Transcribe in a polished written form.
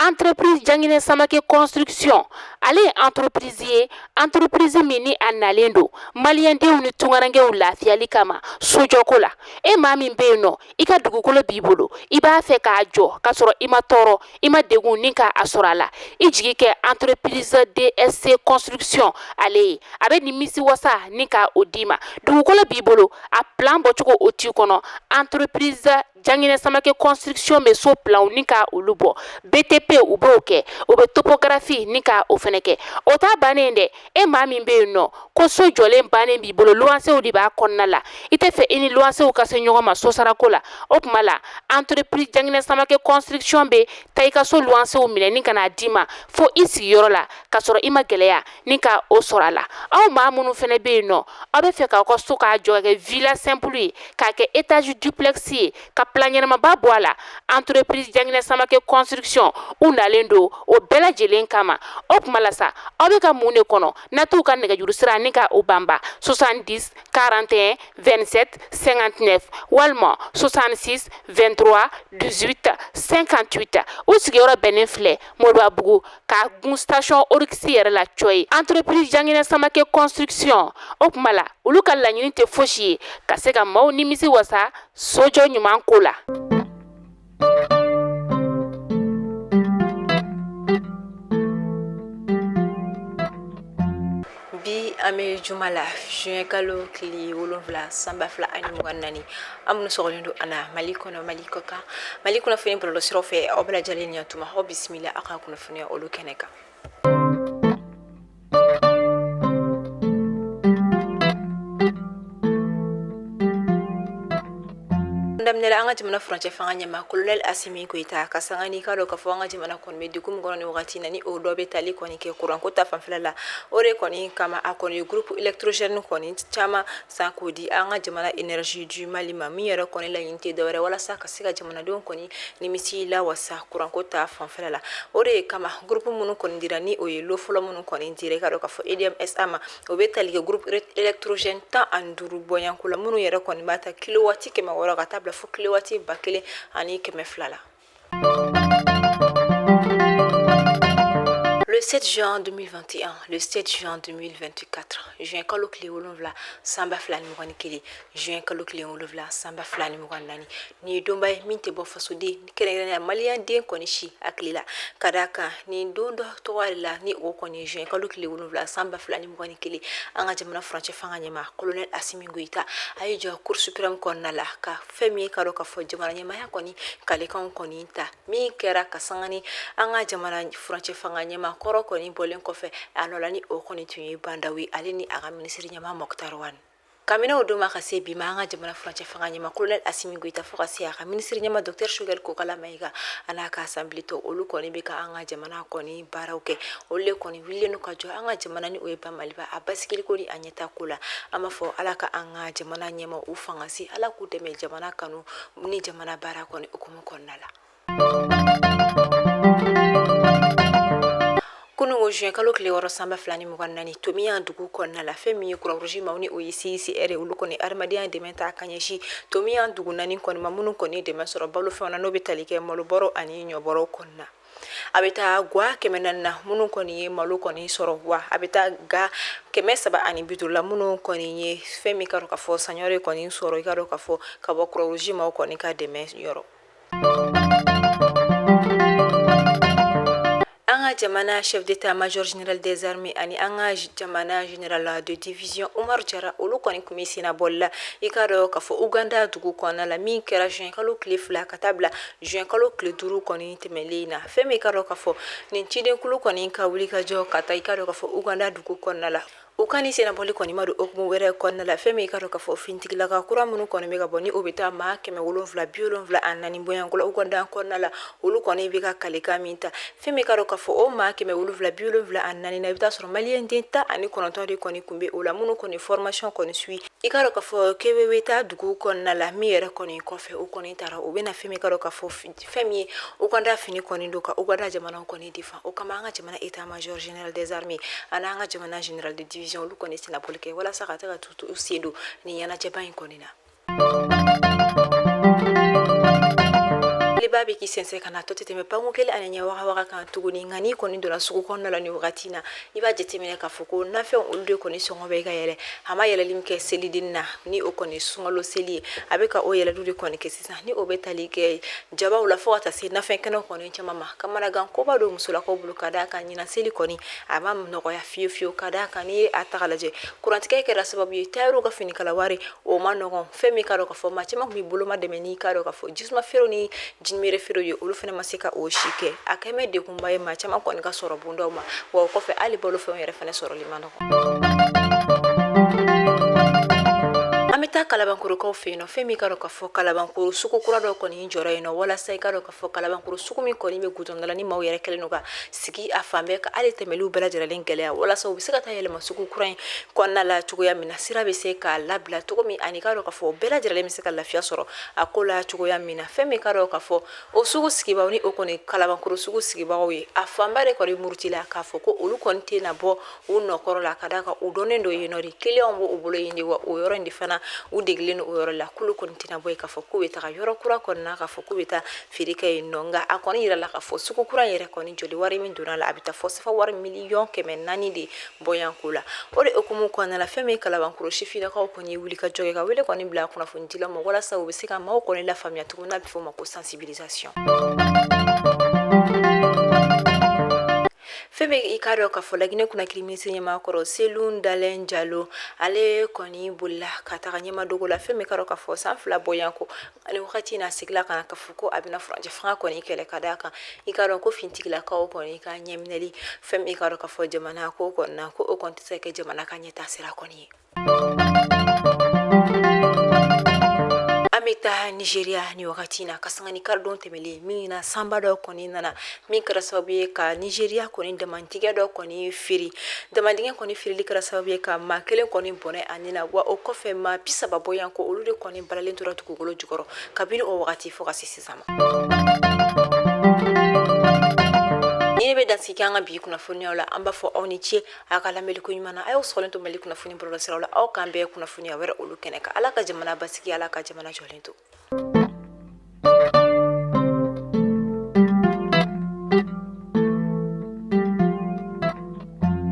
Entreprise Janginɛ Samake Construction, ale ye entreprise ye, entreprise min ni a nalen don maliyɛndenw ni tunkarankew lafiyali kama sojɔko la. E maa min bɛ yen nɔ, i ka dugukolo b'i bolo, i b'a fɛ k'a jɔ k'a sɔrɔ i ma tɔɔrɔ, i ma degun ni k'a sɔrɔ a la, i jigi kɛ entreprise DSC Construction ale ye. A bɛ nimisi wasa ni ka o d'i ma. Dugukolo b'i bolo, a plan bɔcogo o t'i kɔnɔ, entreprise Janginɛ Samake Construction bɛ so planw ni ka olu bɔ. BTP u b'o kɛ, u bɛ topographie ni ka o fɛnɛ kɛ. O t'a bannen dɛ. E maa min bɛ yen nɔ ko so jɔlen bannen b'i bolo, luwansew de b'a kɔnɔna la, i tɛ fɛ i ni luwansew ka se ɲɔgɔn ma sosarako la, o tuma la entreprise Janginɛ Samake Construction bɛ taa i ka so luwansew minɛ ni ka n'a d'i ma fo i sigiyɔrɔ la, k'a sɔrɔ i ma gɛlɛya ni ka o sɔrɔ a la. Aw maa minnu fɛnɛ bɛ yen nɔ, aw bɛ fɛ k'aw ka so k'a jɔ ka kɛ villa simple ye, k'a kɛ étage duplex ye, ka plan ɲɛnamaba bɔ a la, entreprise Janginɛ Samake Construction u nalen don o bɛɛ lajɛlen kama. O tuma la sa, aw bɛ ka mun de kɔnɔ? Na t'u ka nɛgɛjuru sira ni ka o banba 70 41 27 59 walima 66 23 18 58. U sigiyɔrɔ bɛnnen filɛ Moribabugu ka gun station Oryx yɛrɛ la cɔyi. Entreprise Janginɛ Samake Construction, o tuma la olu ka laɲini tɛ fosi ye ka se ka maaw nimisi wasa sojɔ ɲuman ko la. Bi an bɛ juma la, juin kalo tile 7 san 2024. An minnu sɔgɔlen don an na Mali kɔnɔ, Mali kɔ kan, Mali kunnafoni bɔlɔlɔsiraw fɛ, aw bɛɛ lajɛlen ɲantuma, aw bisimila aw ka kunnafoniya olu kɛnɛ kan. Daminɛ an ka jamana furancɛ fanga ɲɛmaa colonel Asimi Goyita ka sanga n'i k'a dɔn k'a fɔ an ka jamana kɔni bɛ degun min kɔnɔ nin wagati na, ni o dɔ bɛ tali kɔni kɛ kuranko ta fanfɛla la, o de kɔni kama a kɔni ye groupe électrogène kɔni caman san k'o di an ka jamana énergie du Mali ma, min yɛrɛ kɔni laɲini tɛ dɔwɛrɛ walasa ka se ka jamanadenw kɔni nimisi lawasa kuranko ta fanfɛla la. O de kama groupe minnu kɔni dira, ni o ye lot fɔlɔ minnu kɔni dira, i k'a dɔn k'a fɔ EDM SA ma, o bɛ tali kɛ groupe électrogène 15 bɔɲɔgɔnko la, minnu yɛrɛ kɔni b'a ta kilowatt 600 ka taa bila fo kilowatt 1200 la. Le 7 juin 2021, le 7 juin 2024, juin kalo tile 7 san 2021, juin kalo tile 7 san 2024, nin ye donba ye min tɛ bɔ fasoden kɛrɛnkɛrɛnnenya maliyɛn den kɔni si hakili la, ka d'a kan nin don dɔ tɔgɔ de la, ni o kɔni ye juin kalo tile 7 san 2021, an ka jamana furancɛ fanga ɲɛmaa colonel Asimi Goyita a ye jɔ cour suprême kɔnɔna la ka fɛn min ye k'a dɔn k'a fɔ jamana ɲɛmaaya kɔni kalikanw kɔni ta, min kɛra ka sanga ni an ka jamana furancɛ fanga ɲɛmaa kɔrɔ kɔni bɔlen kɔfɛ a nɔ la, ni o kɔni tun ye Bah N'Daw ye, ale ni a ka minisiri ɲɛmaa Moctar Ouane. Kabini o don ma ka se bi ma, an ka jamana furancɛ fanga ɲɛmaa colonel Asimi Goyita fo ka se a ka minisiri ɲɛmaa docteur Choguel Kokalla Maïga a n'a ka assemblée tɔ, olu kɔni bɛ ka an ka jamana kɔni baaraw kɛ. Olu de kɔni wulilen don ka jɔ an ka jamana, ni o ye ba Maliba, a basigili ko ni a ɲɛtaa ko la. An b'a fɔ Ala ka an ka jamana ɲɛmaa u fanga se, Ala k'u dɛmɛ jamana kanu ni jamana baara kɔni hukumu kɔnɔna la. Kunun juin kalo tile 6 san 2024, Tomiya dugu kɔnɔna la, fɛn min ye Croix-Rouge maaw ni o ye CICR, olu kɔni adamadenya dɛmɛ ta ka ɲɛsin Tomiya dugu naani kɔni ma, minnu kɔni dɛmɛ sɔrɔ balofɛnw na, n'o bɛ tali kɛ malobɔrɔ ani ɲɔbɔrɔ kɔnɔna. A bɛ taa gwa 400 na minnu kɔni ye malo kɔni sɔrɔ, wa a bɛ taa ga 350 la minnu kɔni ye fɛn min k'a dɔn k'a fɔ saɲɔ kɔni sɔrɔ, i k'a dɔn k'a fɔ ka bɔ Croix-Rouge maaw kɔni ka dɛmɛ yɔrɔ. An ka jamana chef d'état-major général des armées ani an ka jamana général de division Umaru Jara, olu kɔni tun bɛ sennabɔli la, i k'a dɔn k'a fɔ Uganda dugu kɔnɔna la, min kɛra juin kalo tile 2 ka taa bila juin kalo tile 5 kɔni tɛmɛnlen na. Fɛn min k'a dɔn k'a fɔ nin cidenkulu kɔni ka wuli ka jɔ ka taa, i k'a dɔn k'a fɔ Uganda dugu kɔnɔna la, u ka nin sennabɔli kɔni ma don hukumu wɛrɛ kɔnɔna la. Fɛn min i k'a dɔn k'a fɔ finitigilaka kura minnu kɔni bɛ ka bɔ, ni o bɛ taa maa 774 bɔɲɔgɔnko la Uganda kɔnɔna la, olu kɔni bɛ ka kalikan min ta, fɛn min k'a dɔn k'a fɔ o maa 774 na, i bɛ taa sɔrɔ maliyɛn den 19 de kɔni tun bɛ o la, minnu kɔni formation kɔni suivi, i k'a dɔn k'a fɔ Keweta dugu kɔnɔna la, min yɛrɛ kɔni kɔfɛ u kɔni taara, u bɛna fɛn min k'a dɔn k'a fɔ fɛn min ye Uganda fini kɔni don ka Uganda jamana kɔni défend. O kama an ka jamana état-major général des armées ani an ka jamana général de division, olu kɔni sennabɔli kɛ walasa ka taa ka u sen don nin ɲɛnajɛba in kɔni na. ba bɛ k'i sɛnsɛn ka na, tɔ tɛ tɛmɛ panko kelen ani ɲɛ waga waga kan tuguni. Nka n'i kɔni donna sugu kɔnɔna la nin wagati na, i b'a jateminɛ k'a fɔ ko nafɛnw olu de kɔni sɔngɔ bɛ ka yɛlɛ. A ma yɛlɛli min kɛ seliden na, ni o kɔni sunkalo seli ye, a bɛ ka o yɛlɛli de kɔni kɛ sisan, ni o bɛ tali kɛ jabaw la fo ka taa se nafɛn kɛnɛ kɔni caman ma. Kamanagan koba don musolakaw bolo, ka d'a kan ɲinan seli kɔni a ma nɔgɔya fiyewu fiyewu, ka d'a kan n'i ye a ta k'a lajɛ, kurantigɛ kɛra sababu ye tayɛriw ka finikala wari o ma nɔgɔn. Fɛn min k'a dɔn k'a fɔ maa caman tun bɛ boloma dɛmɛ n'i k'a dɔn k'a fɔ jisuma feerew ni jinimere feerew ye, olu fana ma se ka o si kɛ. A kɛlen bɛ degunba ye maa caman kɔni ka sɔrɔ bondaw ma, wa o kɔfɛ hali balofɛnw yɛrɛ fana sɔrɔli man nɔgɔn. An bɛ taa Kalabankorokaw fɛ yen nɔ. Fɛn min k'a dɔn k'a fɔ Kalabankoro sugu kura dɔ kɔni jɔra yen nɔ, walasa i k'a dɔn k'a fɔ Kalabankoro sugu min kɔni bɛ gudɔrɔn da la, ni maaw yɛrɛ kɛlen don ka sigi a fan bɛɛ ka hali tɛmɛliw bɛɛ lajɛlen gɛlɛya, walasa u bɛ se ka taa yɛlɛma sugu kura in kɔnɔna la cogoya min na, sira bɛ se k'a labila cogo min, ani k'a dɔn k'a fɔ bɛɛ lajɛlen bɛ se ka lafiya sɔrɔ a ko la cogoya min na. Fɛn min k'a dɔn k'a fɔ o sugu sigibaaw, ni o kɔni Kalabankoro sugu sigibagaw ye, a fanba de kɔni murutila k'a fɔ ko olu kɔni tɛna bɔ u nɔkɔrɔ la, ka d'a kan u dɔnnen don yen nɔ de, kiliyanw b'u bolo yen de, wa o yɔrɔ in de fana u degelen don o yɔrɔ la, k'olu kɔni tɛna bɔ yen k'a fɔ k'u bɛ taga yɔrɔ kura kɔnɔna k'a fɔ k'u bɛ taa feere kɛ yen nɔ. Nka a kɔni yirala k'a fɔ sugu kura in yɛrɛ kɔni jɔli wari min donna la, a bɛ taa fɔ sefa wari miliyɔn 400 de bɔyanko la. O de hukumu kɔnɔna la, fɛn min Kalabankoro sifinnakaw kɔni ye wulikajɔ kɛ ka wele kɔni bila kunnafonidilaw ma, walasa u bɛ se ka maaw kɔni lafaamuya cogo min n'a bɛ fɔ o ma ko sensibilisation. Fɛn min i k'a dɔn k'a fɔ Laginɛ Kunakiri minisiri ɲɛmaa kɔrɔ Selu Dalen Jalo, ale kɔni bolila ka taga ɲɛmadogo la. Fɛn min k'a dɔn k'a fɔ san 2 bɔyanko ani wagati in na, a seginna ka na k'a fɔ ko a bɛna furancɛ fanga kɔni kɛlɛ, ka d'a kan i k'a dɔn ko finitigilakaw kɔni ka ɲɛminɛli, fɛn min i k'a dɔn k'a fɔ jamana ko kɔni na, ko o kɔni tɛ se ka kɛ jamana ka ɲɛtaa sira kɔni ye. An bɛ taa Nigeria ni wagati in na, ka sanga ni karidon tɛmɛlen min na, sanba dɔ kɔni nana min kɛra sababu ye ka Nigeria kɔni damantigɛ dɔ kɔni firi. Damantigɛ kɔni firili kɛra sababu ye ka maa kelen kɔni bɔnɛ a ni na, wa o kɔfɛ maa 30 bɔyanko olu de kɔni balalen tora dugukolo jukɔrɔ kabini o wagati fo ka se sisan ma. Ni ne bɛ dansigi an ka bi kunnafoniyaw la, an b'a fɔ aw ni ce a ka lamɛnni ko ɲuman na. A y'aw sɔgɔlen to Mali kunnafoni bɔlɔlɔsiraw la. Aw k'an bɛn kunnafoniya wɛrɛ olu kɛnɛ kan. Ala ka jamana basigi, Ala ka jamana jɔlen to.